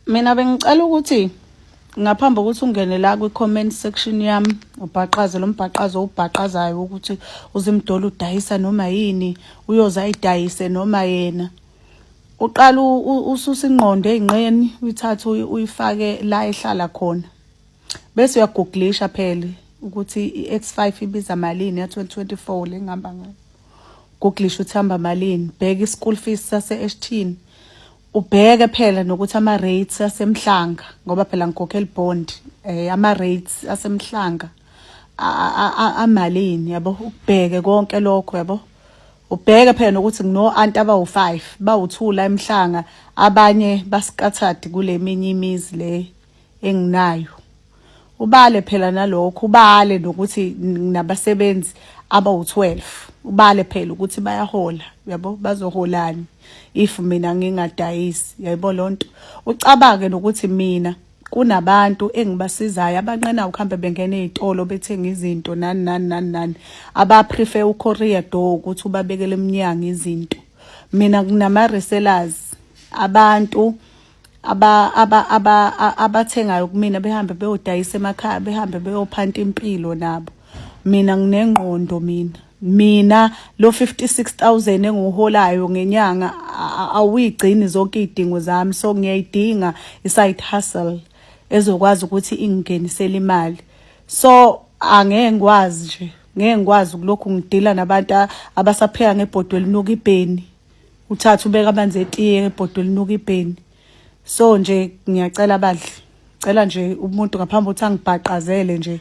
Mina bengicela ukuthi ngaphambi kokuthi ungene la kwi-comment section yami ubhaqaze lo mbhaqazo owubhaqazayo ukuthi uzimdolo udayisa noma yini uyoze ayidayise noma yena uqala ususe ingqondo ey'nqeni uyithathe uyifake la ehlala khona bese uyagooglisha phela ukuthi i-X5 ibiza malini ya-2024 le ngihamba ngayo. Googlisha ukuthi hamba malini, bheka i-school fees sase-Eshthini, ubheke phela nokuthi ama-rates asemhlanga ngoba phela ngikhokhela bond ama-rates asemhlanga amalini yabo, ukubheke konke lokho yabo. Ubheke phela nokuthi ngino-anti abawu-5 bawu-2 la emhlanga abanye ba-scattered kule minye imizi le enginayo. Ubale phela nalokho, ubale nokuthi nginabasebenzi abawu-12, ubale phela ukuthi bayahola yabo, bazoholani if mina ngingadayisi yaybo lonto. Ucabange nokuthi mina kunabantu engibasizayo abanqena ukuhambe bengena ezitolo bethenga izinto nani nani nani nani, aba-prefer u-courier door ukuthi ubabekele eminyango izinto. Mina kunama-resellers, abantu aba aba aba abathengayo kumina behambe beyodayisa emakhaya, behambe beyophanta impilo nabo. Mina nginengqondo mina mina lo 56000 engiwuholayo ngenyanga awuyigcini zonke izidingo zami, so ngiyayidinga i-side hustle ezokwazi ukuthi ingingenisele imali. So angeke ngikwazi nje, ngeke ngikwazi ukulokhu ngidila nabantu abasapheka ngebhodwe elinuka ibheni, uthathe ubeka amanzi etiye ebhodwe elinuka ibheni. So nje ngiyacela badli, cela nje umuntu ngaphambi kokuthi angibhaqazele nje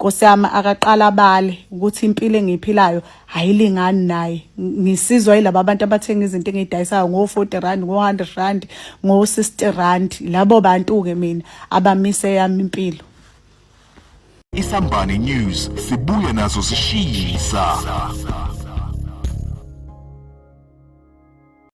Nkosi yami akaqala abale ukuthi impilo engiyiphilayo ayilingani naye. Ngisizwa yilaba abantu abathenga izinto engiyidayisayo ngo-40 rand, ngo-100 rand, ngo-60 rand. Labo bantu-ke mina abamise yami impilo. Isambane News sibuya nazo zishisa.